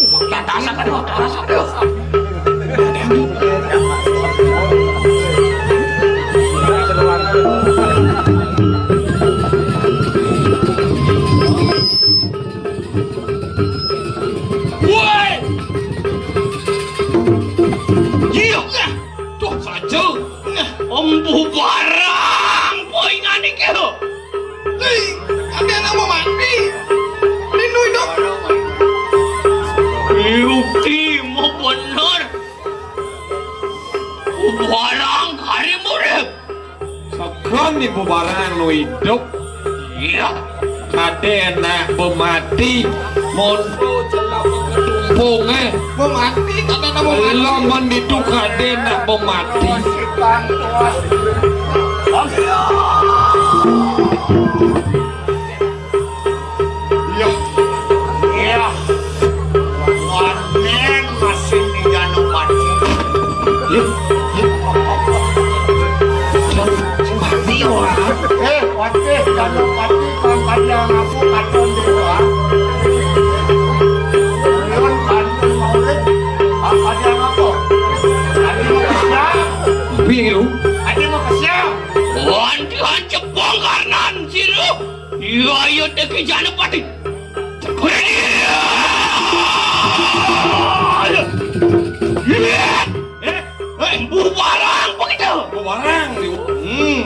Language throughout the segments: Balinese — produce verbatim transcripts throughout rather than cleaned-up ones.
Tatasan, aduh, tatasan, aduh. Woi! Iya, nah, tuh saja. Nah, empu barang poingan iki lho. Hei, sampeyan apa mati? Lindungi dong. Yukti mau bener. Barang kari murid. Sagan ibu barang nu idup. Iya. Kadé nak bemati. Monto celaka ketumpungé. Bemati, kadé nak bemati. Lamun ditu kadé nak bemati. Iya. Iya. Wanen masih di Janupati. Iya. Janupati orang. Eh, Patih, Janupati, Bang Kadiang aku, Katon Dewa. Leon Banten Maulid, Bang Kadiang aku. Tadi mau ke siang. Piye lu? Tadi mau ke siang. Wan, Tuhan cepong karnan siru. Iya, iya, Deki Janepati. Eh, eh, bubarang begitu. Bubarang, Dewa. Hmm.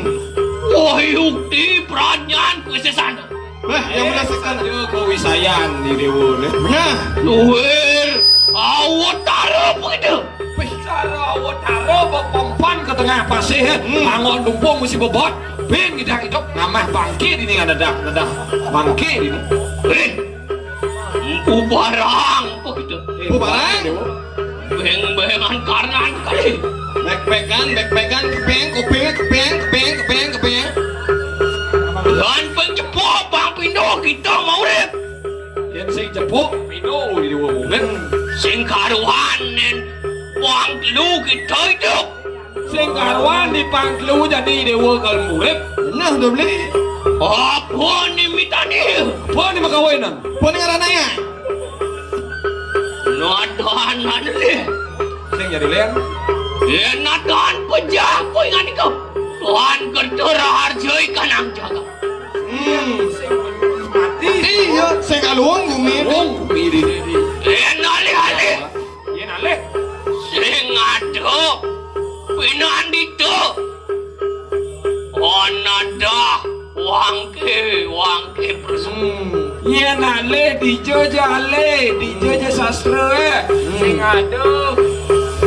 Wah, yukti peranyan kuwi sesana. Wah, yang merasakan Dewa kewisayan di Dewa, nih. Nah. Luwir, awatara begitu. Wis cara awatara bepompan ke tengah pasih, hmm. Angok dumpung mesti bebot. Bin ngidang idup ngamah bangké dini ngadédak, ngadédak bangké dini. Bin, empu barang apa gitu? Empu barang? Beng-bengan karnan kali. Bek-bekan, bek-bekan, kepeng, kuping, kepeng, kepeng, kepeng, kepeng. Lan ping jebok Bang Pindo kita mau urip. Yén sing jebok, Pindo di dua bulan. Sing karuan nén Bang Pindo kita hidup. Sing karuan di pangklu jadi dewa kalem urip. Nah, udah beli. Apa nih mitani? Apa nih makawinan? Apa nih ngarannya? Nadahan anu nih. Sing jadi lian. Ya nadahan pejah kowe ngan iku. Tuhan kerja raharja ikan ang jaga. Hmm. Mati. Iya, sing kaluwung bumi. Wong bumi di. Ya nalih-alih. Yén alih. Sing adoh. Pinandhita. Ana dah wangké, wangké bersemu. Hmm. Yén alih dija ja alih, dija ja sastra, eh. Hmm. Sing adoh.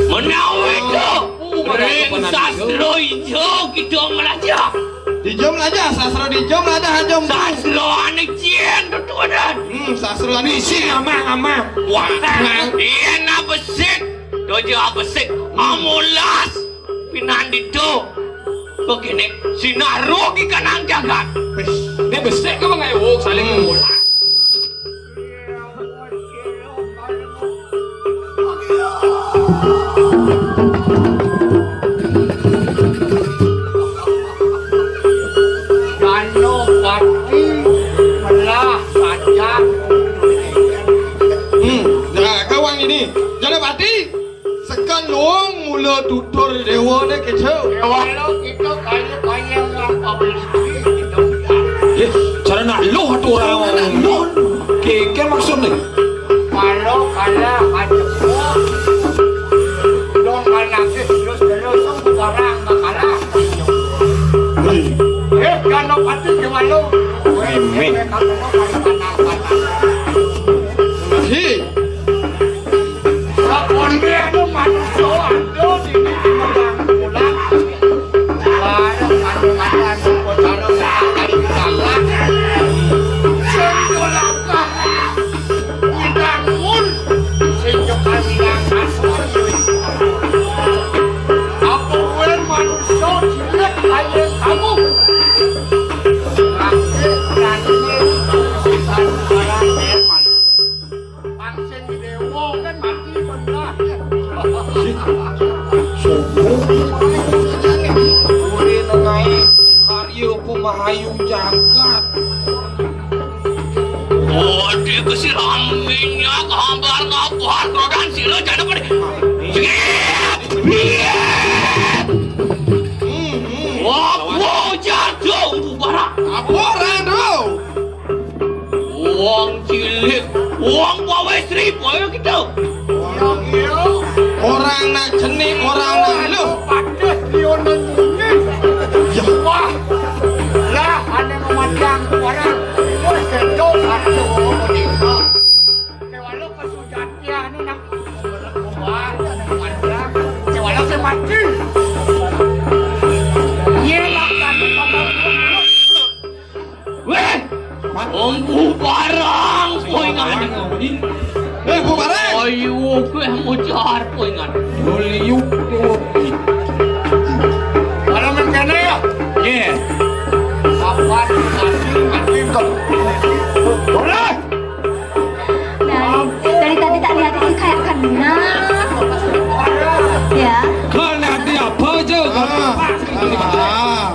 Menawi to. Oh, ring sastra ijo kita melajah. Dijom aja, sastra dijom aja, hajom. Sastra ane cien tutunan. Hmm, sastra ane cien. Amah, amah. Wah, iya na besik. Dojo besik. Amolas. Pinandito. Begini, sinaruh ki kanang jagat. Wis, ini besik apa nggak ya? Saling hmm. Ngulah. Janapati melah sajan. Hmm, nah, kawan ini, Janapati. Sekan luwung mula tutur déwané kéja. Déwa lo kita kaya-kaya ngapa beli kita. Eh, cara nak luh aturan. Cara nak luh. Kéké maksudné. Kalau kalah aja. Dong kalah terus terus barang kalah. Eh, Janapati déwa lo. Remeh. Hi. Sakondi anu manusa ado dini di Megang Bulan. Bareng anu makan upacara kali kalah. Sing dolakah widangun sing yo kawilang asor yo. Apa wen manusa cilik kaya kamu? Lagi berani sing barang eman. Pang sing déwa kan mati bener. Sombong. Urip nengai karya pemahayu jagat. Odi kesiram minyak hambar ngapar rodan sila jana pada. Wah, wah, jatuh bubarak. Apa orang tu? Wong cilik, wong pawesri, boyo gitu. Orang iya. Orang nak jenik, orang nak lu. Padas dia nang bunyi. Ya. Wah. Lah, ane memadang orang. Wah, sedo satu. Kewalo kesujatian ini nak. Wah, ada memadang. Kewalo ke mati. Iya, lah, kan. Weh, empu barang poingan. Eh, empu barang. Ayo, kowe mujar poingan. Doliuk dewa. Kalau mengkene ya? Nggih. Papan mati mati kok. Ora. Dari, dari tadi tak lihat ini kayak kenal. Ya. Kau nanti apa aja? Ah. Ah.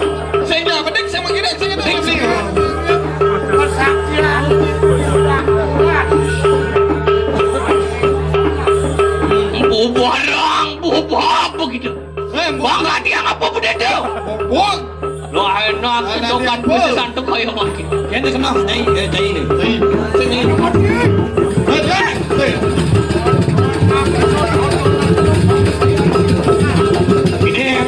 Sing ndak penting, sing penting, sing penting. Bubarang, bubar begitu. Eh, Bang, hati yang apa benda tu? Bang. Lo enak, enak, ketukan dia, putusan tu kaya makin. Kena kena, cai, eh, cai ni. Cai. Sini. Eh, eh, eh. Ini, ya.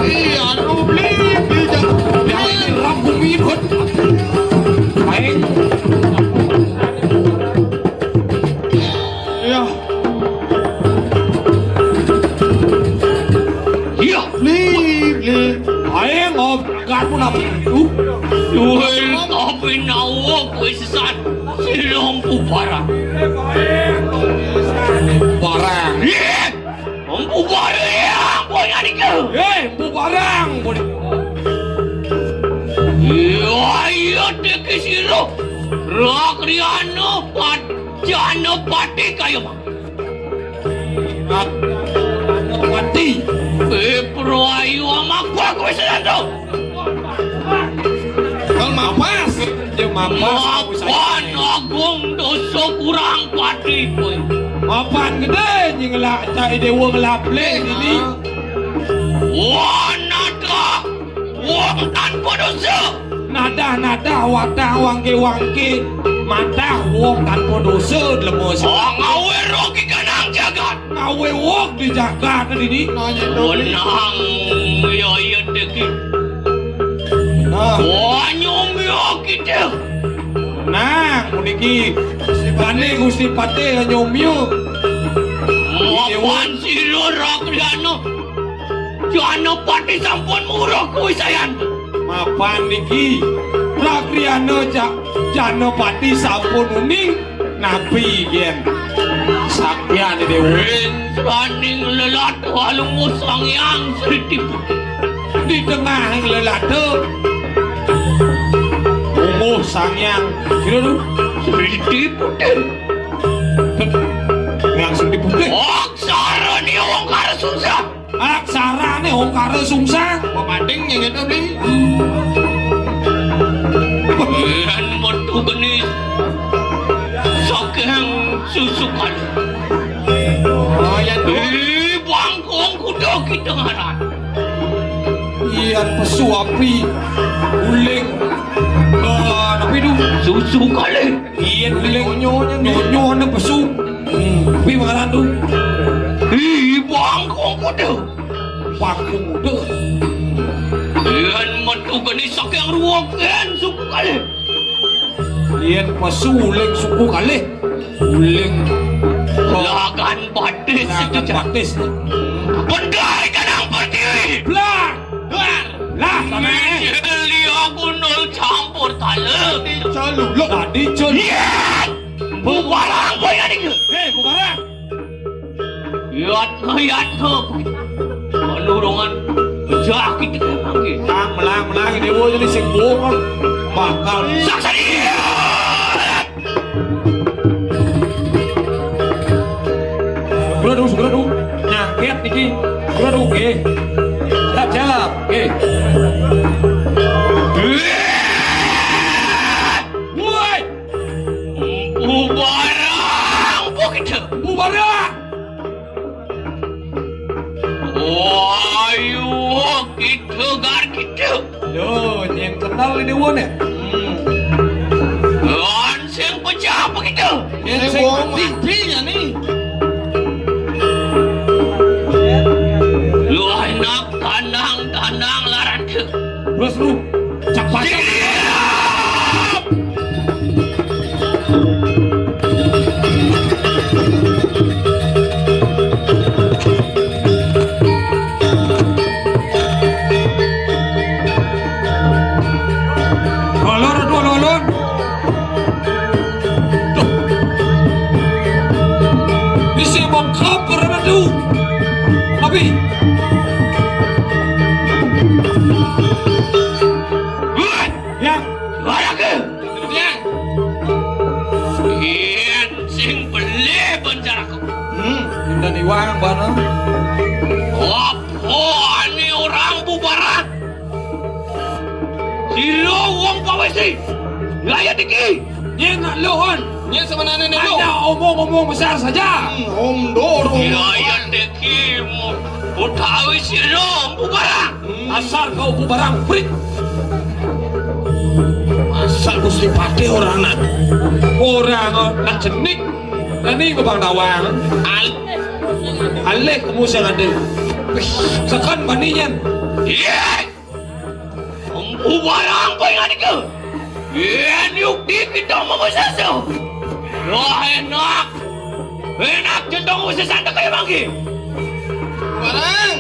Iya, lu beli, beli, jangan beli. Iya. Iya. Beli, beli. Ayo, ngob. Garmu napa? Uh. Duwe tapi nawa kowe sesat. Sira empu barang. Barang. Iya. Empu barang, iya, apa yang ada ke? Eh, empu barang, boleh. Iya, iya, teki sira. Rakriana Pajana Pati kaya mah. Mati. Eh, Pro Ayu, amak gua, gua sedang tu. Kang mapas. Dia mapas. Mapan agung dosa kurang pati, boy. Mapan gede, nying ngelak, cai dewa ngelak plek ini. Wah, nada. Wong tanpa dosa. Nadah-nadah, wadah wangke-wangke, madah wong tanpa dosa, dilemos. Oh, ngawe rogi kanang jagat. Ngawe wong di jagat dini. Menang, ya, ya, deki. Nah. Wah, nyomyo kita. Nah, puniki Gusti Patih, Gusti Patih nyomyo. Mapan sira rakriana. Janapati sampun muruh kuwi sayan. Mapan niki. Rakriana Ja-, Janapati sampun uning napi yen sakyan dewa. Ring sraning lelata alunguh Sang Hyang Sri Diputih. Di tengah lelata unguh Sang Hyang. Kira tu? Sri Diputih. Yang Sri Diputih. Aksara ni wong karo susah. Aksarane Ongkara Sungsang. Pemanding yang itu beli. Lan metu geni saking susukan. Oh, ya tuh. Di bangkong kuda kita ngaran. Iya, pesu api. Uling. Ah, tapi itu susu kali. Iya, uling. Nyonyo, nyonyo, pesu. Hmm, kuwi mangaran tu. Ih, bangkong kuda. Bangkong kuda. Yen metu geni saking ruwet, yen suku kalih. Yen pesu uling suku kalih. Uling. Lagan batis. Lagan batis. Bendar kanang pertiwi. Blah. Blah. Lah, sampe. Jeli aku nol campur talep. Dicolok. Lah, dicolok. Iya. Bubarang kowe niki. Hei, bubarang. Yatna, yatna. Panurungan pejah kita mangke. Melang, melang, melang, dewa jadi sing bongong. Bakal saksani. Ki, waduh, nggih. Lah, jalan, nggih. Woi, bubarang, bu kita. Bubarang. Ayo, kita gar kita. Lho, nyén kenal ini wong ya? Hmm. Lan sing pecah apa kita? Nyén sing mati piye nih? Lu enak tandang-tandang laran ke. Terus lu cak pacak. Siap! Lolor, aduh, lolor. Duh. Bisa bongkar, aduh. Tapi. Ya. Warga. Ya. Yen sing beli bencanaku. Hmm, indah iwang bana. Apa ini orang bubaran? Sira wong pawisi. Ngayat iki. Nyén nak luhun. Nyén sebenarnya nih, Lu. Hanya omong-omong besar saja. Hmm, om doro. Ngayat iki. Utawi sira bubaran. Hmm. Asal kau bubaran, prit. Asal Gusti Patih ora anak. Ora nak jenik. Nani ke Bang Tawang. Al-, alih kamu sing ada. Sekan banian. Iya. Empu barang apa yang ada ke? Yen yuk di kita mau bersasa. Wah, enak. Enak jentong bersasa tak kayak bangki. Barang.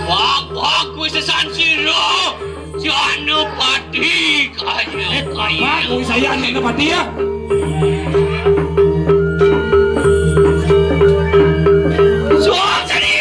Wak, wak, bersasa siro. Jangan pati kaya, eh, kaya. Wak, saya jangan pati ya. Suang seni.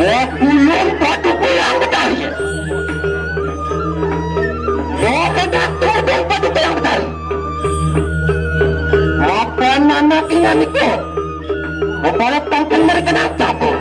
Wah, ulun Batu Kuyang Betari. Wah, enak tudung Batu Kuyang Betari. Mapan anak ingan iku. Mapan tangkan mereka nangkap. Hmm.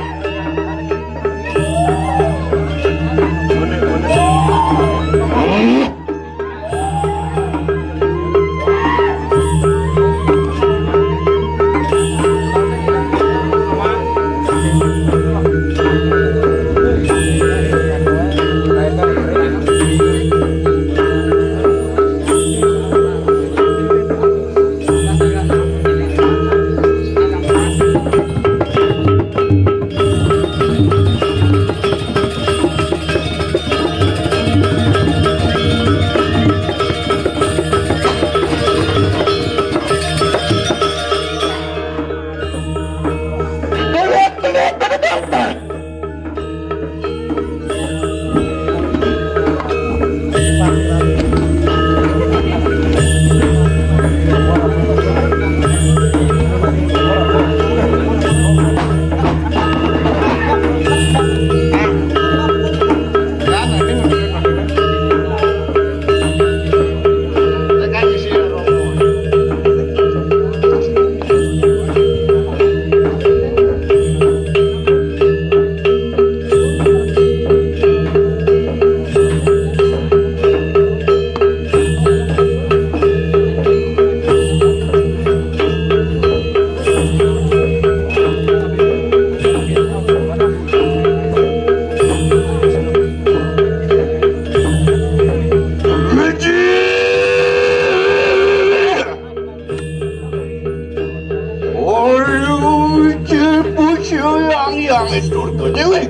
Yang-yang endur ke dewi.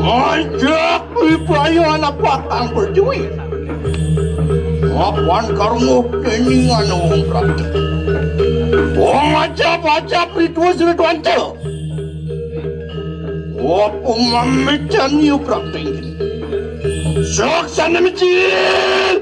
Manjak wipraya napakang pertiwi. Apan karunguh keningan wong prakti. Wong ajap-ajap ritual sira tuanta. Apa mamican yu prakti. Saksana micil.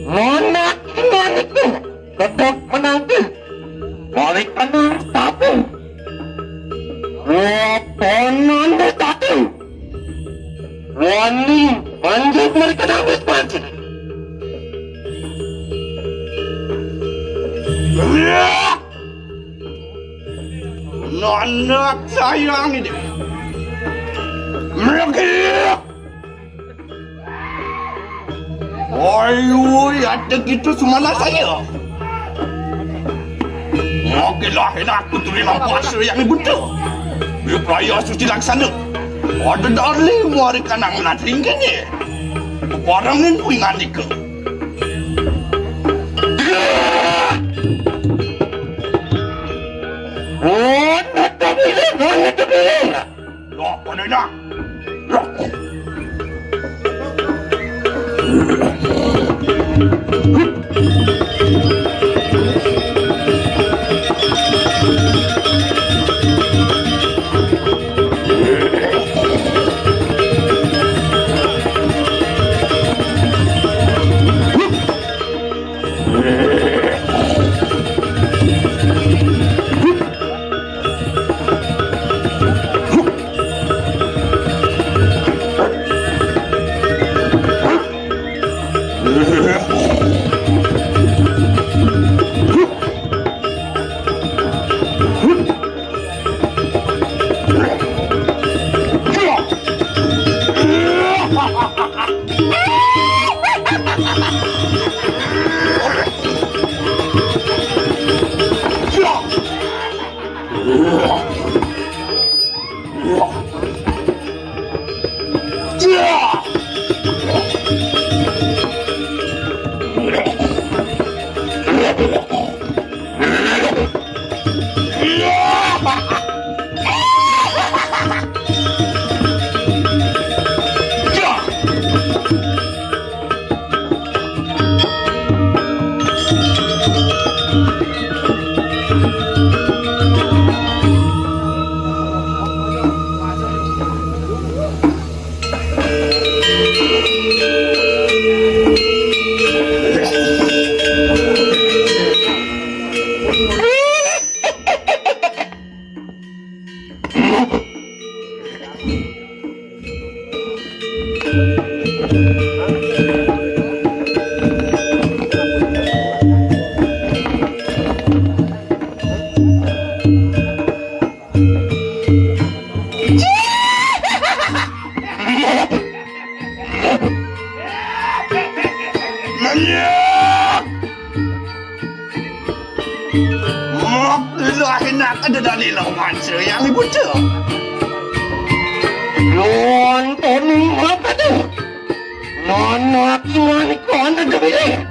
Monak iman itu kedok menanti. Balik kanan satu. Wapanan satu. Wani manjat mereka nangis panci. Nanak sayang ini. Mereka. Oi, oi, ada gitu sumana saya. Oke lah, enak aku terima kuasa yang ibu tu. Upaya suci laksana. Ada dali muari kanang ladring kene. Barang ni kuingan ika. Oh, nak tak boleh, nak tak boleh. Loh, pada dah. Loh. Mok, ilahi nak ada dalil lawan saya yang ibu tu. Nonton apa tu? Mana aku ni kau ada dalil?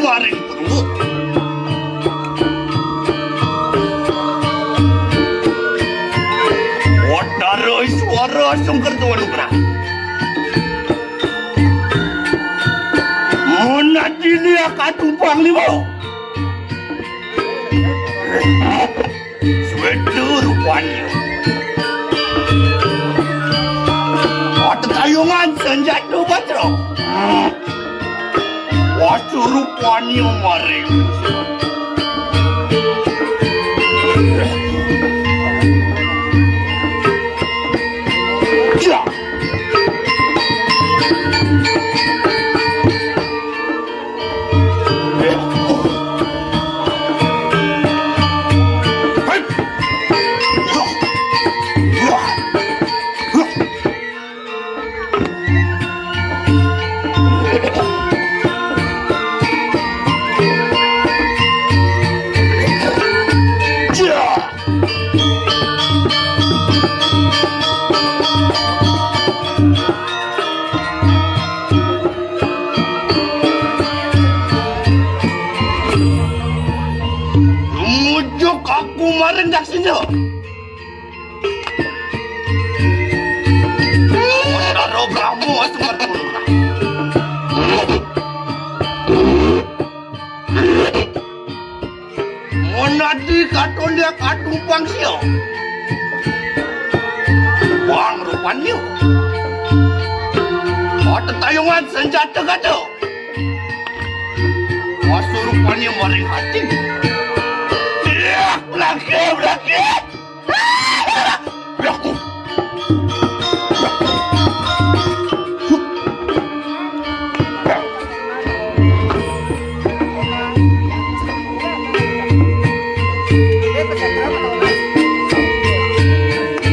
Paring perunggu. Watara Iswara Sungkerta Wanugrah. Monadini akatumpang lima. Sweta rupanya. Atetayungan senjata batra. Wasa rupanya maring. Ya. Tumujuk aku maring daksina. Karo Brahma sumber. Monadi katondiak atumpang sia. Wang rupanya. Atetayungan senjata gada. Wasa rupanya maring hati. Iya, belakang, belakang.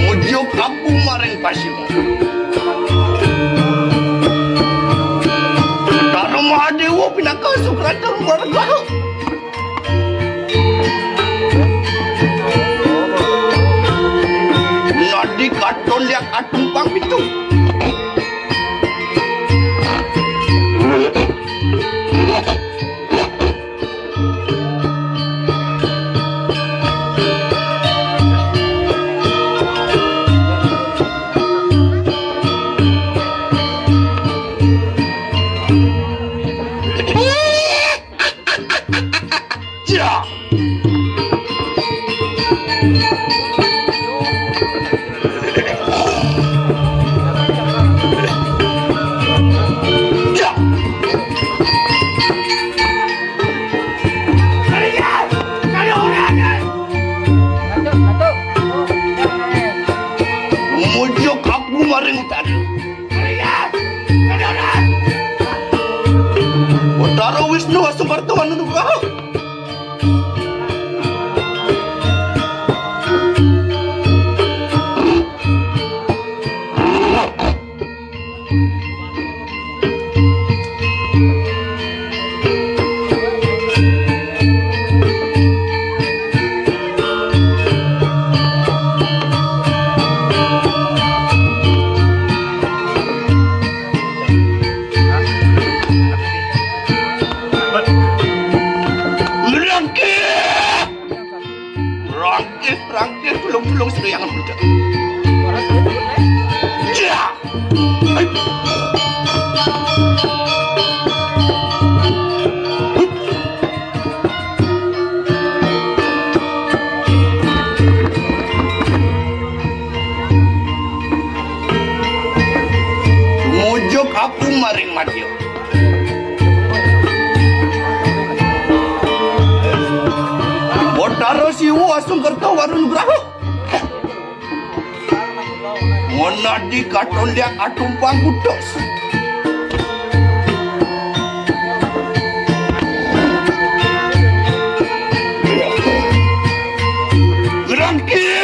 Mujuk aku maring pasima. Dharma Dewa pinaka sukrata marga. Nadi katon liak atumpang pitu. Ya. Ya. Mujuk aku maring utara. Utara Wisnu Asumarta Manugraha. Rangkis, rangkis, tulung-tulung sing yang muda. Ya. Mujuk aku maring madya. Batara Siwa Asung Kerta Warun Graha. Monadi katon liak atumpang kutus. Gerangkis.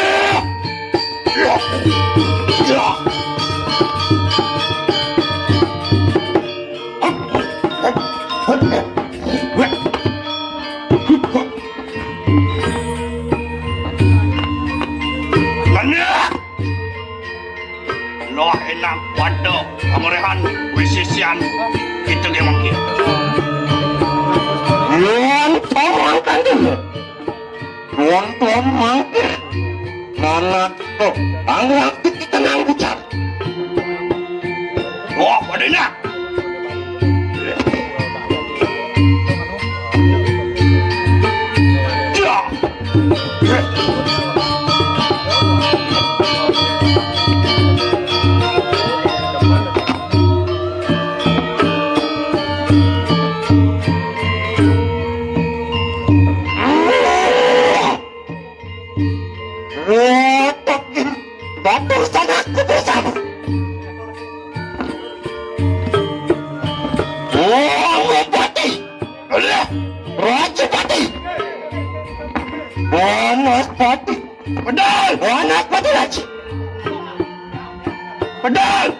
Loh, enak pada pamurihan wisisian kita ge mangke. Tonton mangke. Nanak to, pangrapit kita nang bucar. Wah, pada nak. Ya. Rotok gin, batur sanak kutusan. Wong Bupati, Rajapati, Wanaspati, Pedal, Wanaspati Raji, Pedal.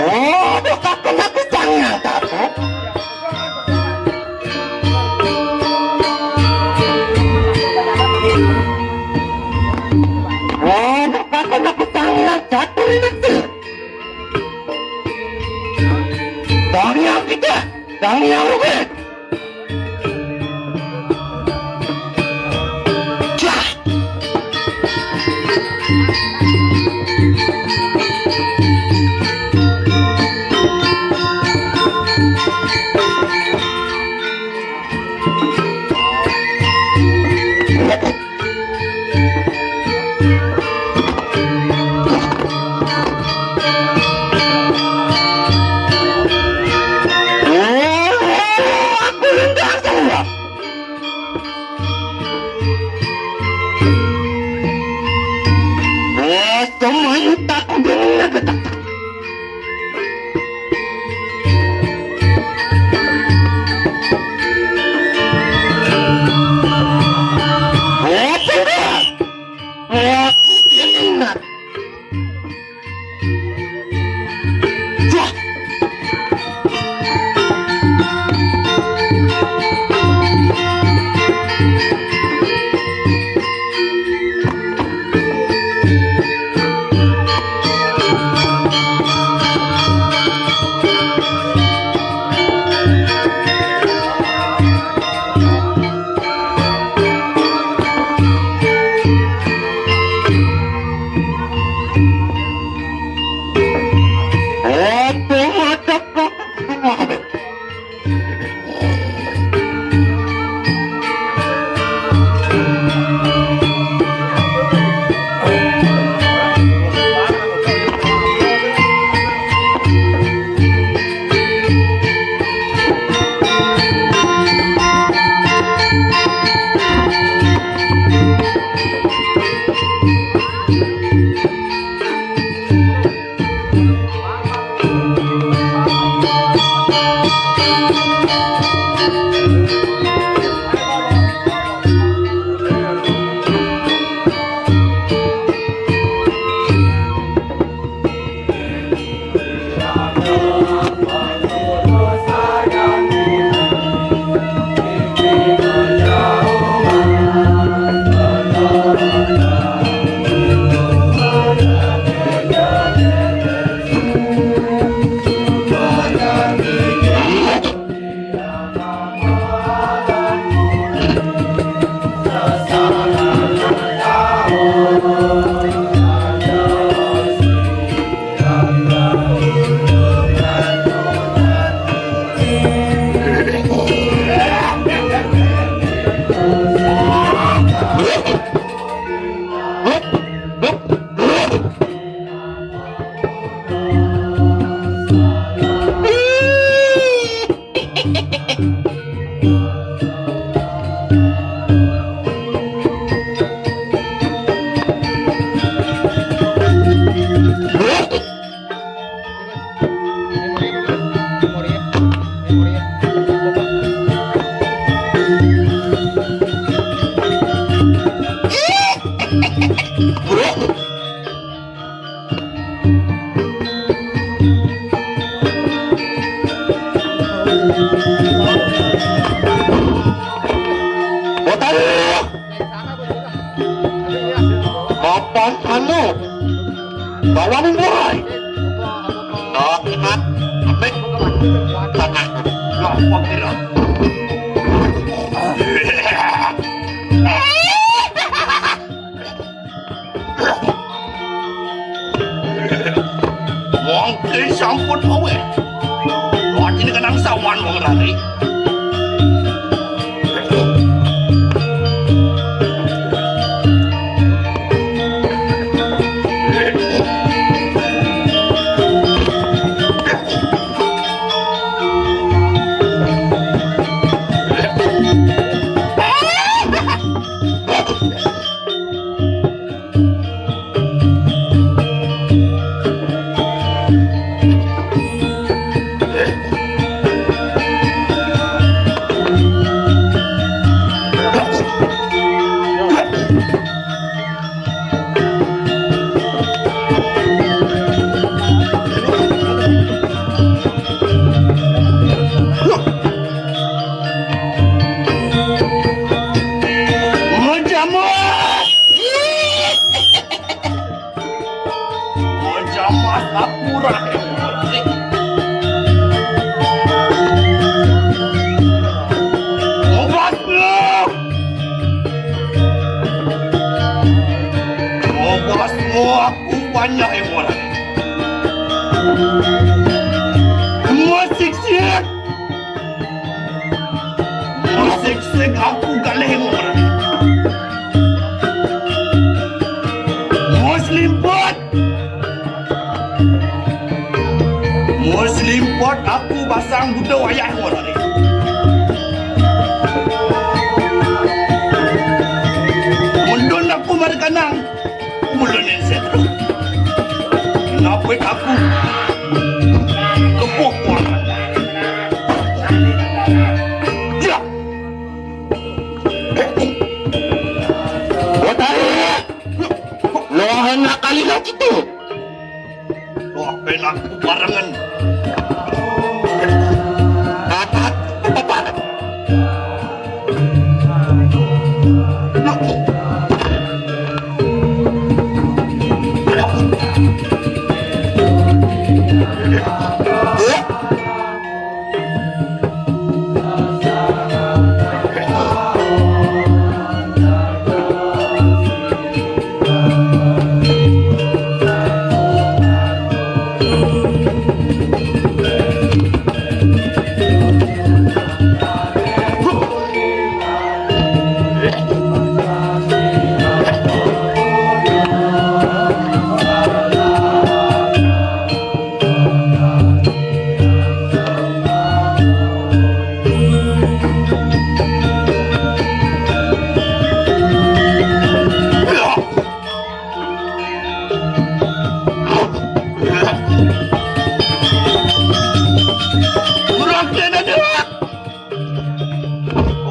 Waduh, kakek aku tanya, kakek. Waduh, kakek aku tanya, jatuh ini. Tanya kita, tanya rugi. Papan anu. Lawan boy. Tok, imat. Apik. Tanah. Lah, wong kira. Wong ki sampun aweh. Wong ini kenang sawan wong rari. Menjamur. Menjamur aku rahim. Obatmu. Obatmu aku banyak yang orang. Musik siap. Musik sing aku galih ngora. Muslim pot. Muslim pot aku basang buta wayah ngora. Mundun aku markanang. Mundun yang setu. Napik aku. Kepuh kuangan. Ya. Wah, tarik. Lohan nakali lagi tuh. Wah, penak barengan. Tatat, apa?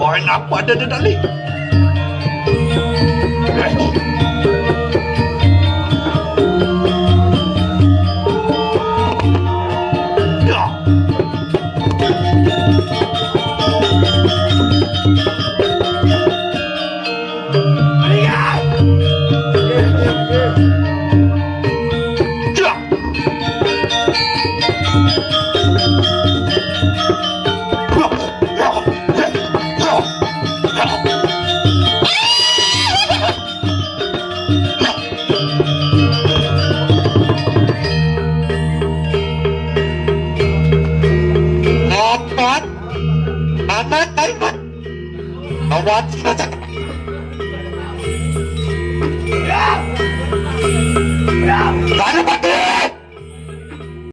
Wah, enak pada dia tadi. Ya. Apat, anak, anak. Awan, aja